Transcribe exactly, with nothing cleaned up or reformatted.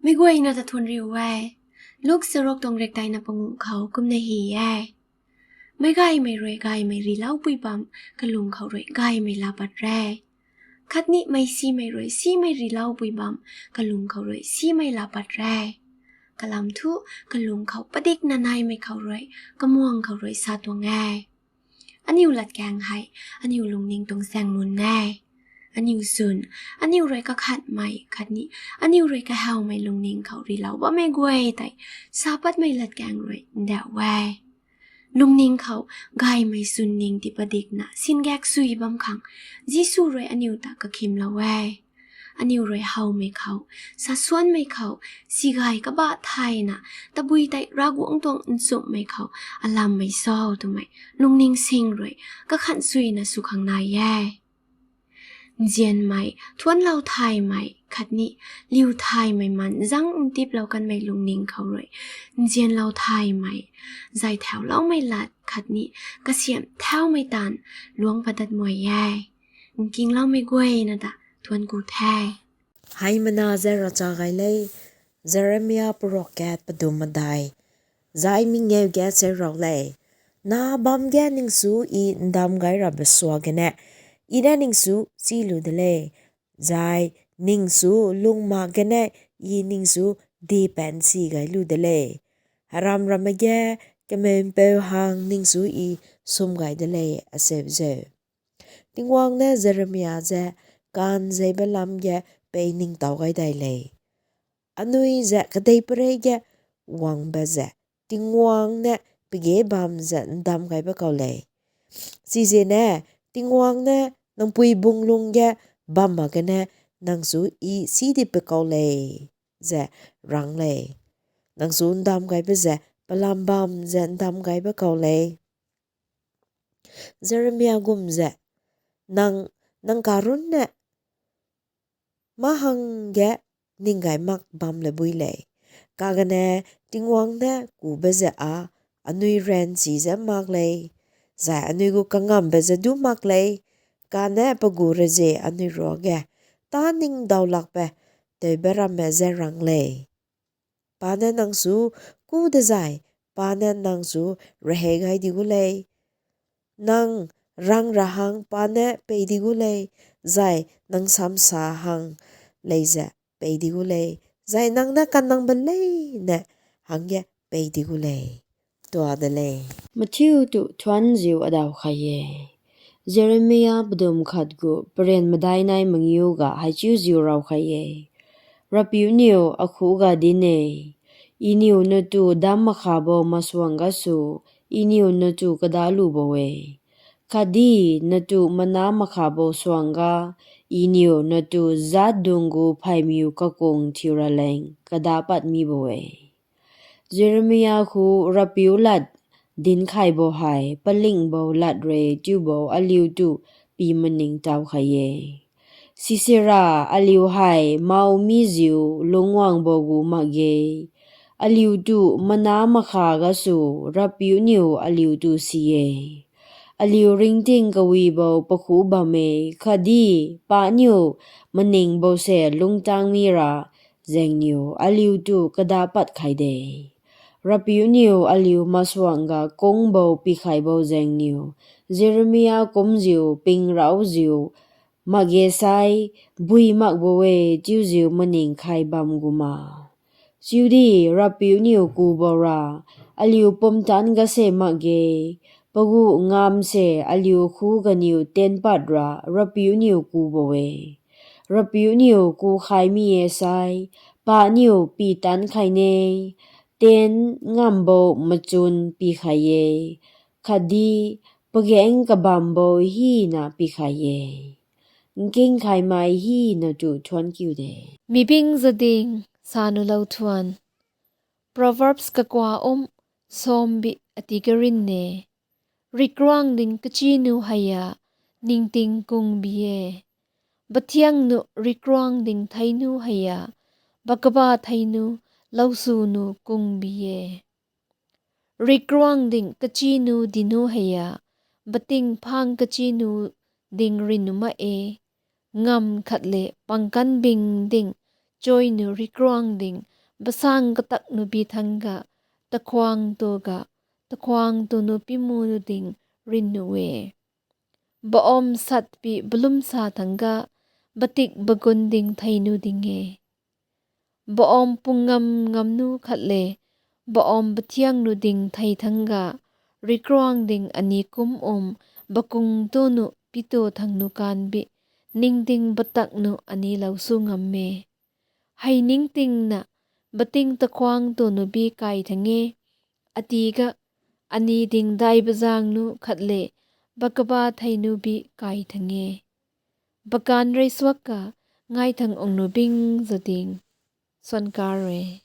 Meic guayna ta thuanc riu e. Luk charuk tuang rektaina panguh khou kumna hei e: Meic gaymei rui gaymei riloupui bam kalung khou rui gaymei laa pat re. Khatni meicsimei rui simei riloupui bam kalung khou rui simei laa pat re. Kalam thu, kalung khou padikna naimei khou rui kamuang khou rui sa tuang e. Aniu latkaeng hei aniu lungning tuang saengmun e. Aniu swn, aniu rui kakhatmei khatni aniu rui kahawmei lungning khou rilou bammei guay tei sa patmei latkaeng rui ndauh e. Lungning khou gaymei swn ning ti padikna singaek sui bam khang Jisu rui aniu ta kakhimlou e. Aniu rui howmei khou, sasuanmei khou, sigay kabah thayna, tabui tei Ravguangc tuang nchumhmei khou alammei cho twmei lungning sing rui kakhan suina sw khang nai e. Nzianmei, thuanclou thaymei khatni liu thaymei man zang ntiplou kanmei lungning khou rui nzianlou thaymei, zay thauloumei lat khatni kasiamh thaumei taanv luangc padat muai e. Nkingloumei guayna ta thuanc ku the. Hei mana zai ravcha gay le. Jeremia parok kat padum madai. Zai mingeu gat se rau le. Na bam ge ningsw i ndam gay ra basuak gane, i na ningsw si lu de le. Zai ningsw lung mak gane, i ningsw di pan si gay lu de le. Haram rammei ge, kamempeu hang ningsw i sum gay de le, aseu zeu. Tingwang na Jeremia ze, kan zei balam ge pei ningtow gay dai le. Anui ze kadei parei ge wang ba ze, Tingwang na page bam ze ndam gay ba kau le. Size ne, Tingwang na nangpui bunglung ge bam mak gane, ningsw i si di pa kau le, ze rang le. Ningsw ndam gay ba ze, palam bam ze ndam gay ba kau le. Jeremia gum ze, nang, nang karun ne, ma hang ge ning gay mak bam le bui le. Kagane Tingwang na ku ba ze a, anui ran si ze mak le. Zai anui gu kangam ba ze du mak le. Kane pagu raze anui ruage, ta ning daw lak pe, tei ba ramme ze rang le. Pa na ningsw ku dezai, pa na ningsw rahe gay di gu le. Nang rang ra hang pa na pei di gu le, zai nang samsa hang lei ze pei di gu le, zai nang na kanang ba le na hang ge pei di gu le. Tua de le. Mathiu tu thuanziu adaw khai e. Jeremia padum khat gu paren madai nai mangiu ga hei chiu ziu raw khai e. Rapiu niu akhu ga din e. Iniu natu dam makha bo masuang ga su, iniu natu kada lu bo e. Khatdi natu mana makha bo suang ga, iniu natu zat dung gu phaimiu kakung thiu ra leng kada pat mi bo e. Jeremia hu Rapiu lat dinc khai bo hei paling bo lat re tiu bo aliu tu pi maning tau khai e. Sisera aliu hei mau mi ziu lungwang bo gu mak ge. Aliu tu mana makha ga su Rapiu niu aliu tu si e. Aliu ringting kawi bo pakhu bam e, khatdi pa niu maning bo se lungtang mi ra zeng niu aliu tu kada pat khai de. Rapiu niu aliu masuang ga kung bo pi khai bo zeng niu, Jeremia kum ziu ping rau ziu mak ge sai, bui mak bo e tiu ziu maning khai bam gu ma. Chiudi Rapiu niu ku bo ra, aliu pumtan ga se mak ge, pagu ngam se aliu khu ganiu ten pat ra Rapiu niu ku bo e. Rapiu niu ku khai mi e sai, pa niu pi tan khai ne, ten ngam bo machun pi khai e, khatdi pagaeng kabam bo hi na pi khai e. Nking khaimei hi na tu thuan kiu de. Mi ping za ding sa nu lou thuan. Proverbs kakua um, sombi ati karin ne. Rikruang ding kachi nu hei a, ningting kung bi e. Bathiang nu rikruang ding thei nu hei a, bakaba thei nu, lousu nu kung bi e. Rikruang ding kachi nu di nu hei a, bating phang kachi nu ding ri nu ma e. Ngam khat le pangkan bing ding, choi nu rikruang ding, basaeng katak nuh bi thangc ga, takhwang tu ga, takhwang tu nuh pimu nuh ding rin nuh e. Baumc sat pi balum sa thangc ga, batik bagun ding thei nuh ding e. Baumc pung ngam ngam nuh khat le, baumc bathiang nuh ding thei thangc ga, rikruang ding ani kum um bakung tu nuh pitu thangc nuh kan bi, ningding batak nuh ani lou su ngam e. Hei ningtingna, bating takhwang tu nuh bi kai thangc e, ati ga, ani ding dai bazaeng nuh khat le, bakaba thei nuh bi kai thangc e. Bakan rey suak ka, ngai thangc ung nuh bing za ding, suan kar e.